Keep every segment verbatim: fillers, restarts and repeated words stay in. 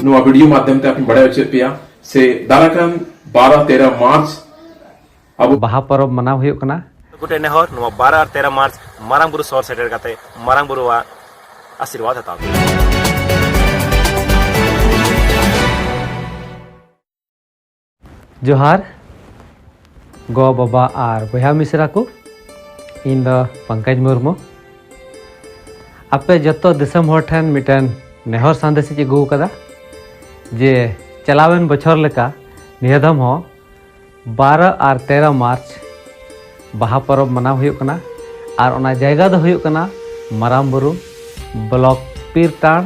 ᱱᱚᱣᱟ ᱵᱷᱤᱰᱤᱭᱳ ᱢᱟᱫᱽᱫᱷᱚᱢ ᱛᱮ ᱟᱯᱮ ᱵᱟᱲᱟᱭ ᱦᱚᱪᱚᱭᱮᱫ ᱯᱮᱭᱟ ᱥᱮ ᱫᱟᱨᱟᱭ ᱠᱟᱱ ᱵᱟᱨᱚ ᱛᱮᱨᱚ ᱢᱟᱨᱪ ᱟᱵᱚ ᱵᱟᱦᱟ ᱯᱚᱨᱚᱵᱽ ᱢᱟᱱᱟᱣ ᱦᱩᱭᱩᱜ ᱠᱟᱱᱟ᱾ ᱜᱚᱴᱮ ᱱᱮᱦᱚᱨ ᱱᱚᱣᱟ ᱵᱟᱨᱚ ᱟᱨ ᱛᱮᱨᱚ ᱢᱟᱨᱪ ᱢᱟᱨᱟᱝ ᱵᱩᱨᱩ ᱥᱚᱦᱚᱨ ᱥᱮᱴᱮᱨ ᱠᱟᱛᱮ ᱢᱟᱨᱟᱝ ᱵᱩᱨᱩᱣᱟᱜ ᱟᱥᱤᱨᱵᱟᱫᱽ ᱦᱟᱛᱟᱣ ᱯᱮ᱾ ᱡᱚᱦᱟᱨ ᱜᱚ ᱵᱟᱵᱟ ᱟᱨ ᱵᱚᱭᱦᱟ ᱢᱤᱥᱨᱟ ᱠᱚ, ᱤᱧ ᱫᱚ ᱯᱚᱝᱠᱚᱡᱽ ᱢᱩᱨᱢᱩ᱾ ᱟᱯᱮ ᱡᱚᱛᱚ ᱫᱤᱥᱚᱢ ᱦᱚᱲ ᱴᱷᱮᱱ ᱢᱤᱫᱴᱮᱱ ᱱᱮᱦᱚᱨ ᱥᱟᱸᱫᱮᱥ ᱤᱧ ᱟᱹᱜᱩ ᱟᱠᱟᱫᱟ ᱡᱮ ᱪᱟᱞᱟᱣᱮᱱ ᱵᱚᱪᱷᱚᱨ ᱞᱮᱠᱟ ᱱᱤᱭᱟᱹ ᱫᱷᱟᱢ ᱦᱚᱸ ᱵᱟᱨᱚ ᱟᱨ ᱛᱮᱨᱚ ᱢᱟᱨᱪ ᱵᱟᱦᱟ ᱯᱚᱨᱚᱵᱽ ᱢᱟᱱᱟᱣ ᱦᱩᱭᱩᱜ ᱠᱟᱱᱟ᱾ ᱟᱨ ᱚᱱᱟ ᱡᱟᱭᱜᱟ ᱫᱚ ᱦᱩᱭᱩᱜ ᱠᱟᱱᱟ ᱢᱟᱨᱟᱝ ᱵᱩᱨᱩ, ᱵᱞᱚᱠ ᱯᱤᱨᱛᱟᱲ,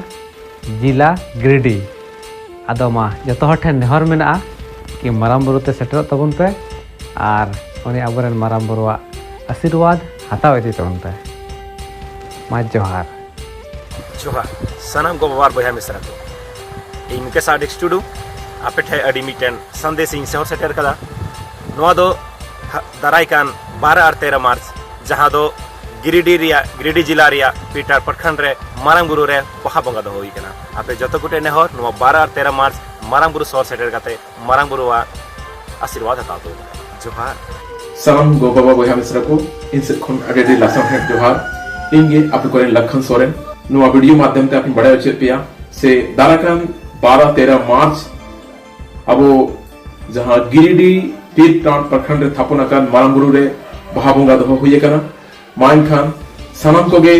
ᱡᱤᱞᱟ ᱜᱤᱨᱤᱰᱤ᱾ ᱟᱫᱚ ᱢᱟ ᱡᱚᱛᱚ ᱦᱚᱲ ᱴᱷᱮᱱ ᱱᱮᱦᱚᱨ ᱢᱮᱱᱟᱜᱼᱟ ᱠᱤ ᱢᱟᱨᱟᱝ ᱵᱩᱨᱩ ᱛᱮ ᱥᱮᱴᱮᱨᱚᱜ ᱛᱟᱵᱚᱱ ᱯᱮ ᱟᱨ ᱩᱱᱤ ᱟᱵᱚᱨᱮᱱ ᱢᱟᱨᱟᱝ ᱵᱩᱨᱩᱣᱟᱜ ᱟᱥᱤᱨᱵᱟᱫᱽ ᱦᱟᱛᱟᱣ ᱤᱫᱤ ᱛᱟᱵᱚᱱ ᱯᱮ᱾ ᱢᱟ ᱡᱚᱦᱟᱨ᱾ ᱡᱚᱦᱟᱨ ᱥᱟᱱᱟᱢ ᱜᱚ ᱵᱟᱵᱟ ᱟᱨ ᱵᱚᱭᱦᱟ ᱢᱤᱥᱨᱟ ᱠᱚ᱾ ᱤᱧ ᱢᱩᱠᱮᱥ ᱟᱨ ᱰᱤᱠᱥ ᱴᱩᱰᱩ ᱟᱯᱮ ᱴᱷᱮᱱ ᱟᱹᱰᱤ ᱢᱤᱫᱴᱮᱱ ᱥᱟᱸᱫᱮᱥ ᱤᱧ ᱥᱚᱦᱚᱨ ᱥᱮᱴᱮᱨ ᱠᱟᱫᱟ᱾ ᱱᱚᱣᱟ ᱫᱚ ᱦᱟ-, ᱫᱟᱨᱟᱭ ᱠᱟᱱ ᱵᱟᱨᱚ ᱟᱨ ᱛᱮᱨᱚ ᱢᱟᱨᱪ, ᱡᱟᱦᱟᱸ ᱫᱚ ᱜᱤᱨᱤᱰᱤ ᱨᱮᱭᱟᱜ, ᱜᱤᱨᱤᱰᱤ ᱡᱤᱞᱟ ᱨᱮᱭᱟᱜ ᱯᱤᱨᱛᱟᱲ ᱯᱨᱚᱠᱷᱚᱸᱰ ᱨᱮ ᱢᱟᱨᱟᱝ ᱵᱩᱨᱩ ᱨᱮ ᱵᱟᱦᱟ ᱵᱚᱸᱜᱟ ᱫᱚᱦᱚ ᱦᱩᱭ ᱠᱟᱱᱟ᱾ ᱟᱯᱮ ᱡᱚᱛᱚ ᱠᱚᱴᱷᱮᱱ ᱱᱮᱦᱚᱨ, ᱱᱚᱣᱟ ᱵᱟᱨᱚ ᱟᱨ ᱛᱮᱨᱚ ᱢᱟᱨᱪ ᱢᱟᱨᱟᱝ ᱵᱩᱨᱩ ᱥᱚᱦᱚᱨ ᱥᱮᱴᱮᱨ ᱠᱟᱛᱮ ᱢᱟᱨᱟᱝ ᱵᱩᱨᱩᱣᱟᱜ ᱟᱥᱤᱨᱵᱟᱫᱽ ᱦᱟᱛᱟᱣ ᱛᱟᱵᱚᱱ ᱯᱮ᱾ ᱡᱚᱦᱟᱨ᱾ ᱥᱟᱱᱟᱢ ᱜᱚ ᱵᱟᱵᱟ ᱵᱚᱭᱦᱟ ᱢᱤᱥᱨᱟ ᱠᱚ, ᱤᱧ ᱥᱮᱫ ᱠᱷᱚᱱ ᱟᱹᱰᱤ ᱟᱹᱰᱤ ᱞᱟᱥᱟᱲᱦᱮᱫ ᱡᱚᱦᱟᱨ᱾ ᱤᱧ ᱜᱮ ᱟᱯᱮ ᱠᱚᱨᱮᱱ ᱞᱟᱠᱷᱟᱱ ᱥᱚᱨᱮᱱ᱾ ᱱᱚᱣᱟ ᱵᱷᱤᱰᱤᱭᱳ ᱢᱟᱫᱽᱫᱷᱚᱢ ᱛᱮ ᱟᱯᱮᱧ ᱵᱟᱲᱟᱭ ᱦᱚᱪᱚᱭᱮᱫ ᱯᱮᱭᱟ ᱥᱮ ᱫᱟᱨᱟᱭ ᱠᱟᱱ ᱵᱟᱨᱚ ᱛᱮᱨᱚ ᱢᱟᱨᱪ ᱟᱵᱚ ᱡᱟᱦᱟᱸ ᱜᱤᱨᱤᱰᱤ ᱯᱤᱨᱛᱟᱲ ᱯᱨᱚᱠᱷᱚᱸᱰ ᱨᱮ ᱛᱷᱟᱯᱚᱱ ᱟᱠᱟᱱ ᱢᱟᱨᱟᱝ ᱵᱩᱨᱩ ᱨᱮ ᱵᱟᱦᱟ ᱵᱚᱸᱜᱟ ᱫᱚᱦᱚ ᱦᱩᱭ ᱟᱠᱟᱱᱟ᱾ ᱢᱟ ᱮᱱᱠᱷᱟᱱ ᱥᱟᱱᱟᱢ ᱠᱚᱜᱮ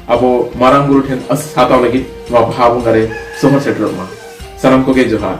ᱟᱵᱚ ᱢᱟᱨᱟᱝ ᱵᱩᱨᱩ ᱴᱷᱮᱱ ᱟᱥᱤᱥ ᱦᱟᱛᱟᱣ ᱞᱟᱹᱜᱤᱫ ᱱᱚᱣᱟ ᱵᱟᱦᱟ ᱵᱚᱸᱜᱟ ᱨᱮ ᱥᱚᱦᱚᱨ ᱥᱮᱴᱮᱨᱚᱜ ᱢᱟ᱾ ᱥᱟᱱᱟᱢ ᱠᱚᱜᱮ ᱡᱚᱦᱟᱨ᱾